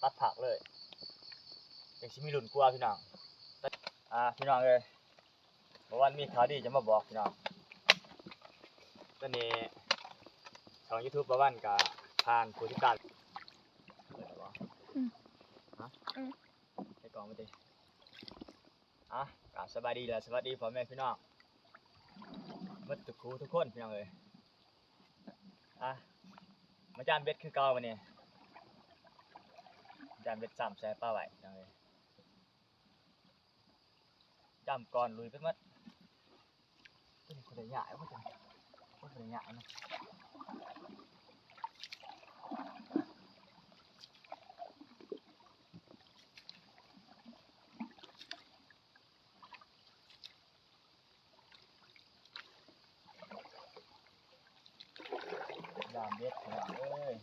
ຕັດພາກເລີຍ ຈັ່ງຊິມີລຸ້ນກວ່າພີ່ນ້ອງ. ອ່າ ພີ່ນ້ອງເອີຍ ບ່າວວັນມີຂ່າວດີຈະມາບອກພີ່ນ້ອງ. ຕອນນີ້ຊ່ອງຢູທູບບ່າວວັນກະຜ່ານຜູ້ຕິດຕາມ ເປີດແລ້ວບໍ່? ອືມ ຮະ? ອືມ ໃສ່ກ້ອງມາຕິ. ອ່ະ ກາບສະບາຍດີ ແລະ ສະຫວັດດີພໍ່ແມ່ພີ່ນ້ອງໝົດທຸກຜູ້ທຸກຄົນພີ່ນ້ອງເອີຍ. ອ່ະ ມາຈາມເບັດຄືເກົ່າມື້ນີ້ ຈາມເບັດຊ້ຳໃສ່ປາໄວ້ພີ່ນ້ອງເອີຍ. ຈາມກ່ອນລຸຍໄປໝົດ. ຕົວນີ້ບໍ່ໄດ້ຍ້າຍບໍ່ຈັກ ບໍ່ໄດ້ຍ້າຍນະ. ຍາມເບັດພີ່ນ້ອງເອີຍ.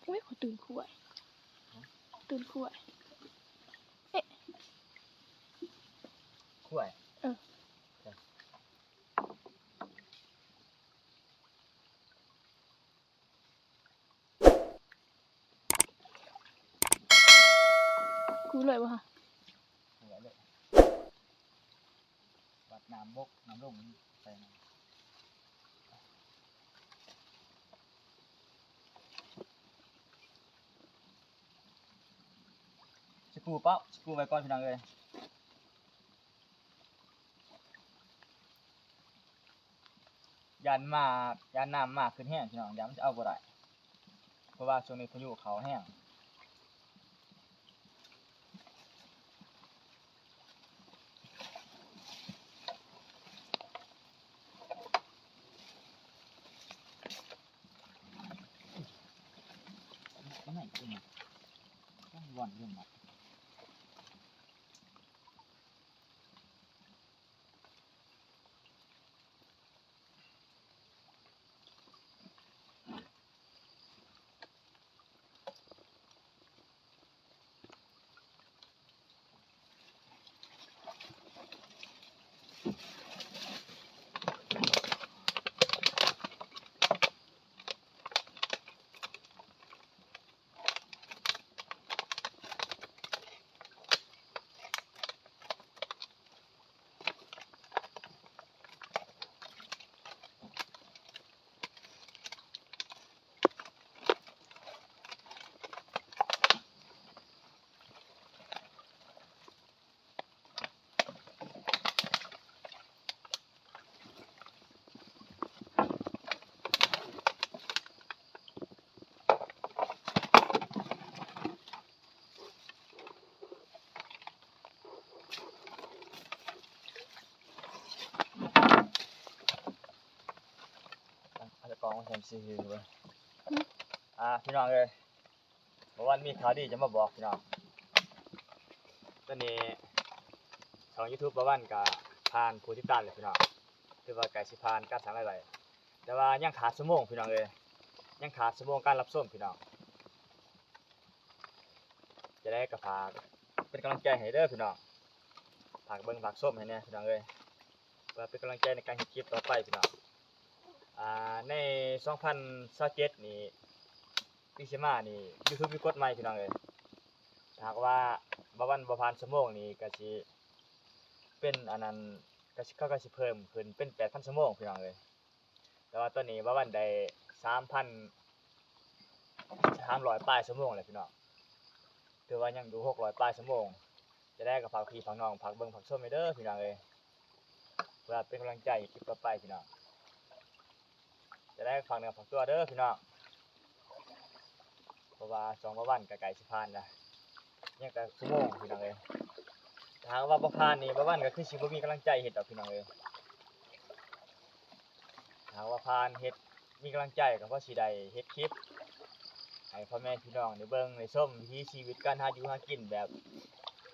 ໂອ້ຍ ຂ້ອຍຕື່ນຂວາຍ ຕື່ນຂວາຍ ເອະ ຂວາຍ ເອີ. ກູເລີຍບໍ່? ເລີຍ ວັດນ້ຳບົກນ້ຳລົງໃສ່ນຳ. ຊິປູເປົ້າ ຊິປູໄວ້ກ່ອນພີ່ນ້ອງເອີຍ. ຢ້ານມາ ຢ້ານນ້ຳມາຂຶ້ນແຮງພີ່ນ້ອງ ຢ້ານມັນຈະເອົາບໍ່ໄດ້ ເພາະວ່າຊ່ວງນີ້ພາຍຸເຂົ້າແຮງ. ອ່າ ພີ່ນ້ອງເອີຍ ບ່າວວັນມີຂ່າວດີຈະມາບອກພີ່ນ້ອງ. ຕອນນີ້ຊ່ອງຢູທູບບ່າວວັນກະຜ່ານຜູ້ຕິດຕາມແລ້ວພີ່ນ້ອງ ຖືວ່າໃກ້ຊິຜ່ານການສ້າງລາຍໄດ້ ແຕ່ວ່າຍັງຂາດຊົ່ວໂມງພີ່ນ້ອງເອີຍ ຍັງຂາດຊົ່ວໂມງການຮັບຊົມພີ່ນ້ອງ. ຈັ່ງໃດກໍຝາກເປັນກຳລັງໃຈໃຫ້ເດີພີ່ນ້ອງ ຝາກເບິ່ງຝາກຊົມໃຫ້ແດ່ພີ່ນ້ອງເອີຍ ເພື່ອເປັນກຳລັງໃຈໃນການເຮັດຄລິບຕໍ່ໄປພີ່ນ້ອງ. ອ່າ ໃນສອງພັນຊາວເຈັດນີ້ ປີຊິມານີ້ ຢູທູບມີກົດໃໝ່ພີ່ນ້ອງເອີຍ ຖ້າຫາກວ່າບ່າວວັນບໍ່ຜ່ານຊົ່ວໂມງນີ້ ກໍຊິເປັນອັນນັ້ນ ກໍຊິ ເຂົາກໍຊິເພີ່ມຂຶ້ນເປັນແປດພັນຊົ່ວໂມງພີ່ນ້ອງເອີຍ. ແຕ່ວ່າຕອນນີ້ບ່າວວັນໄດ້ສາມພັນສາມຮ້ອຍປາຍຊົ່ວໂມງແລ້ວພີ່ນ້ອງ ຖືວ່າຍັງຢູ່ຫົກຮ້ອຍປາຍຊົ່ວໂມງ. ຈັ່ງໃດກໍຝາກພີ່ຝາກນ້ອງ ຝາກເບິ່ງຝາກຊົມແດ່ເດີພີ່ນ້ອງເອີຍ ເພື່ອເປັນກຳລັງໃຈໃນຄລິບຕໍ່ໄປພີ່ນ້ອງ. ຈັ່ງໃດກໍຝາກເນື້ອຝາກຕົວເດີພີ່ນ້ອງ ເພາະວ່າຊ່ອງບ່າວວັນກໍໃກ້ຊິຜ່ານລະ ຍັງແຕ່ຊົ່ວໂມງພີ່ນ້ອງເອີຍ. ຖ້າຫາກວ່າບໍ່ຜ່ານນີ້ ບ່າວວັນກໍຄືຊິບໍ່ມີກຳລັງໃຈເຮັດດອກພີ່ນ້ອງເອີຍ. ຖ້າຫາກວ່າຜ່ານ ເຮັດ ມີກຳລັງໃຈກໍພໍຊິໄດ້ເຮັດຄລິບໃຫ້ພໍ່ແມ່ພີ່ນ້ອງໄດ້ເບິ່ງໄດ້ຊົມ ວິຖີຊີວິດການຫາຢູ່ຫາກິນແບບ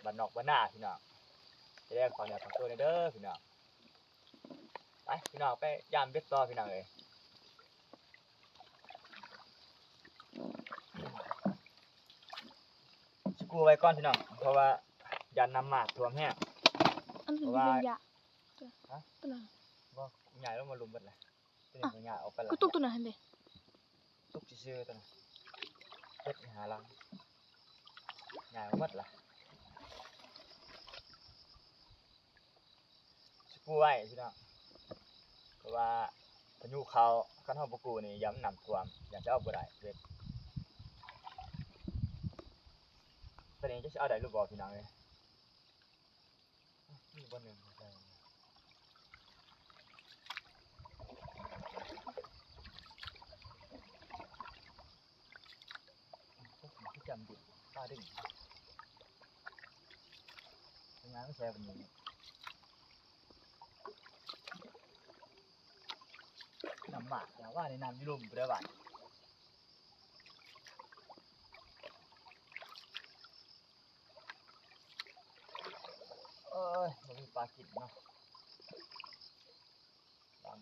ບ້ານນອກບ້ານນາພີ່ນ້ອງ. ຈະໄດ້ຝາກເນື້ອຝາກຕົວແດ່ເດີພີ່ນ້ອງ. ໄປພີ່ນ້ອງ ໄປຢາມເບັດຕໍ່ພີ່ນ້ອງເອີຍ. ປູໄວ້ກ່ອນພີ່ນ້ອງ ເພາະວ່າຢ້ານນ້ຳໝາກຖ້ວມແຮງ ອັນ ເພາະວ່າ ເປັນຫຍັງ? ຮະ? ຕົວນັ້ນ ບໍ່ ຍ້າຍລົງມາລຸ່ມເບິດແລ້ວ ຕົວນີ້ກໍຍ້າຍອອກໄປແລ້ວ ກໍຕົກຕົວນັ້ນຫັ້ນເດ້ ຕົກຊື່ໆ ຕົວນັ້ນ ເຮັດໃຫ້ຫາຫຼັງ ຍ້າຍອອກໝົດລະ. ຊິກູ້ໄວ້ພີ່ນ້ອງ ເພາະວ່າພາຍຸເຂົ້າ ຄັນເຮົາບໍ່ກູ້ນີ້ຢ້ານມັນນ້ຳຖ້ວມ ຢ້ານຈະເອົາບໍ່ໄດ້ເວັດ ຕອນນີ້ຈັກຊິເອົາໄດ້ຫຼືບໍ່ພີ່ນ້ອງເອີຍ ມີບ່ອນໜຶ່ງ ຄືຈຳດິ ປາດຶງ ເປັນຫຍັງໃສ່ປານນີ້ ນ້ຳໝາກ ຢ່າວ່າໃນນ້ຳຢູ່ລຸ່ມພຸ້ນເດີບາດ ເອີຍ ບໍ່ມີປາກິນເນາະ ປະ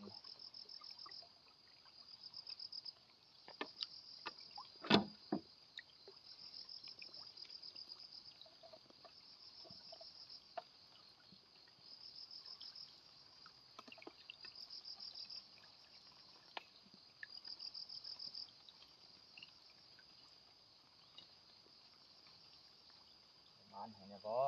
ມານຫັ້ນແຫຼະບໍ.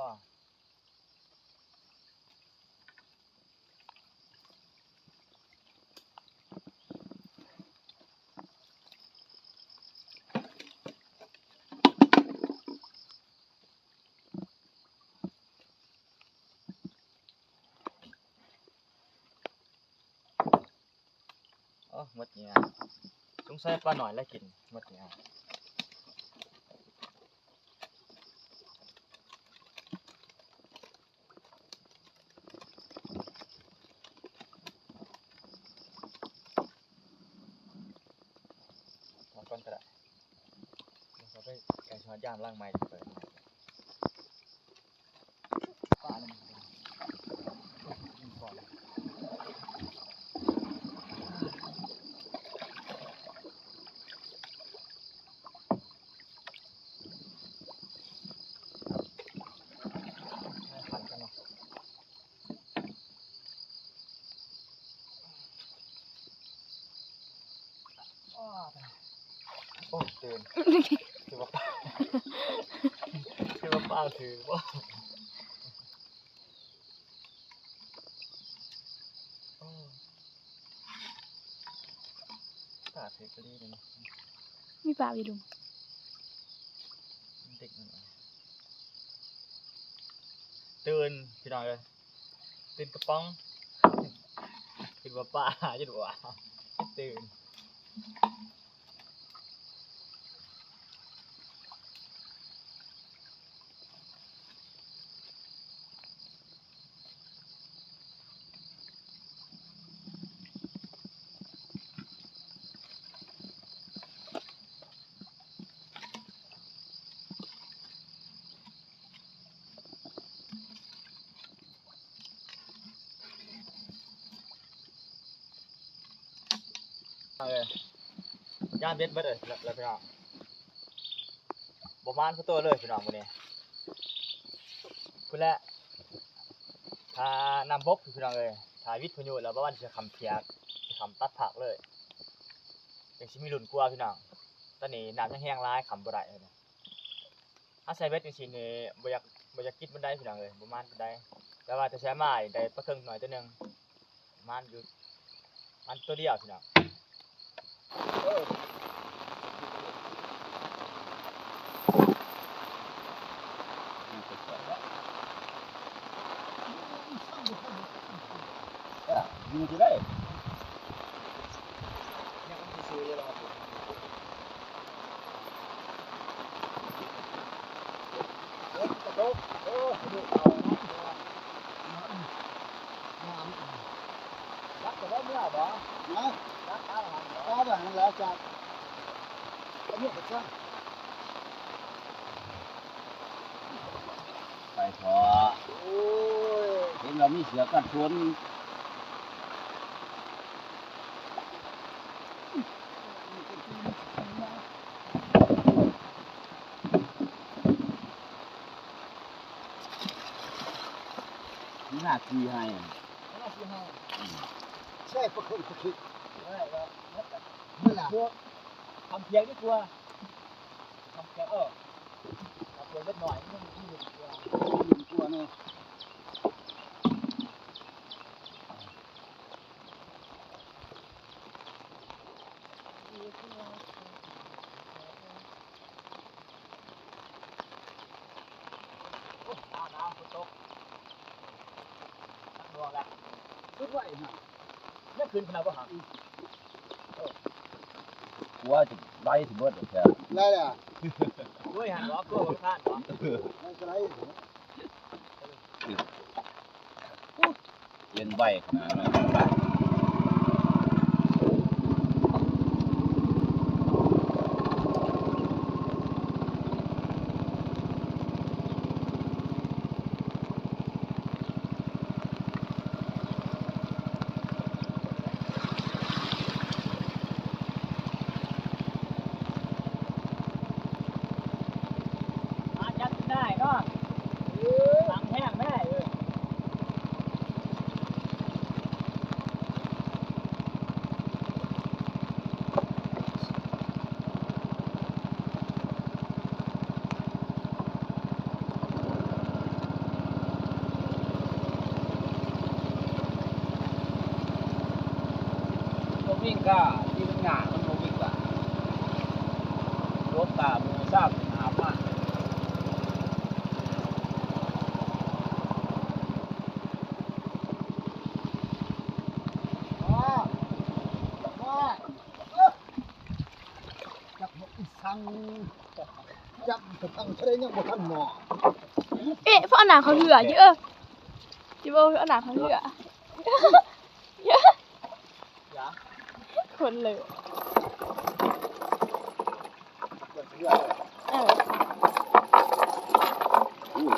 ໂອ້ ໝົດນີ້ ສົງໄສປານ້ອຍລະກິນໝົດນີ້. ເອົາກ່ອນກໍໄດ້ ເອົາໄປໃກ້ຮອດຍາມຫຼັງໃໝ່ເປີດ. ໂອ້ ຕື່ນ ຄືວ່າປາ ຄືວ່າປາຖືກບໍ່? ໂອ້ ປາຖືກອີ່ຫຼີເດ. ມີປາຢູ່ລຸ່ມ ເດັກ ຕື່ນ ພີ່ນ້ອງເອີຍ ຕື່ນກະປ໋ອງ ຄິດວ່າປາ ຈົນວ່າ ຕື່ນ. ເອີ ຢ້ານເບັດເບິດເລີຍ ແລ້ວ ແລ້ວພີ່ນ້ອງ ບໍ່ມານຈັກໂຕເລີຍພີ່ນ້ອງມື້ນີ້ ພຸ້ນແຫຼະ ຖ້ານ້ຳບົກພີ່ນ້ອງເອີຍ ຖ້າວິດພາຍຸແລ້ວປະມານຊິຄ້ຳພຽກ ຊິຄ້ຳຕັດພາກເລີຍ ຈັ່ງຊິມີລຸ້ນກວ່າພີ່ນ້ອງ. ຕອນນີ້ນ້ຳຍັງແຮງຫຼາຍ ຄ້ຳບໍ່ໄດ້. ເຮົາໃສ່ເບັດຈັ່ງຊີ້ນີ້ ບໍ່ຢາກ ບໍ່ຢາກກິນປານໃດພີ່ນ້ອງເອີຍ ບໍ່ມານປານໃດ ແຕ່ວ່າແຕ່ໃສ່ມາໄດ້ປາເຄິ່ງໜ້ອຍໂຕໜຶ່ງ ມານຢູ່ ມານໂຕດຽວພີ່ນ້ອງ. ໄປເຖາະ ໂອ້ຍ ເຫັນວ່າມີເສື້ອກັນຝົນ. ທີ່ໃຫ້ ແຊ່ປະເຄິງປະຄິດ ນັ້ນລະ ຄຳພຽງດີກວ່າ ຄຳພຽງ ເອີ ຄຳພຽງເລັກນ້ອຍ ມັນດີກວ່າ ດີກວ່າເນາະ. ໂອ້ ໜາວໆ ຝົນຕົກ ໜັກໜ່ວງແລ້ວ ສຸດໄວນະ ຍັງຂຶ້ນຂະໜາດບໍ່ຫາ ກວ່າຈະໄຫຼຊິເບິດແລ້ວ ໄຫຼແລ້ວ ໂອ້ຍ ຫັ້ນບໍ່ ກົວບໍ່ທານບໍ່ ມັນກໍໄຫຼ ເປັນໃບຂະໜາດນັ້ນ. ຫາຈັບກິນໄດ້ເນາະ ສັງແຮງແທ້ເອີຍ. ບໍ່ວິ່ງກະທີ່ມັນຫຍ້າ ມັນບໍ່ວິ່ງກະ ລົບກະໝູ່ຊາວໜ້າມາ. ຈັບນົກອີສັງ ຈັບອີສັງ ເທາໃດຍັງບໍ່ທັນໝໍ້ ເອະ ເພາະອັນໜ້າເຂົາເຫຼືອຢູ່ ເອີ ຊິເວົ້າອັນໜ້າເຂົາເຫຼືອ ຄົນເລີຍ ເອີ ໂອ້ຍ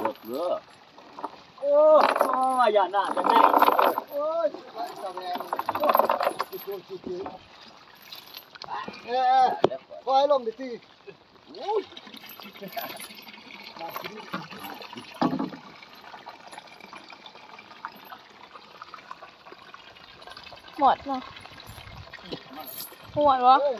ເລິກເດີ. ໂອ້ ໂອ້ຍ ຢ່ານະ ຢ່ານະ ໂອ້ຍ ສະແຫວງ ໂອ້ຍ ເອີ ຄ່ອຍລົງໄດ້ຕິ ໂອ້ຍ ໝົດເນາະ ໝົດບໍ່?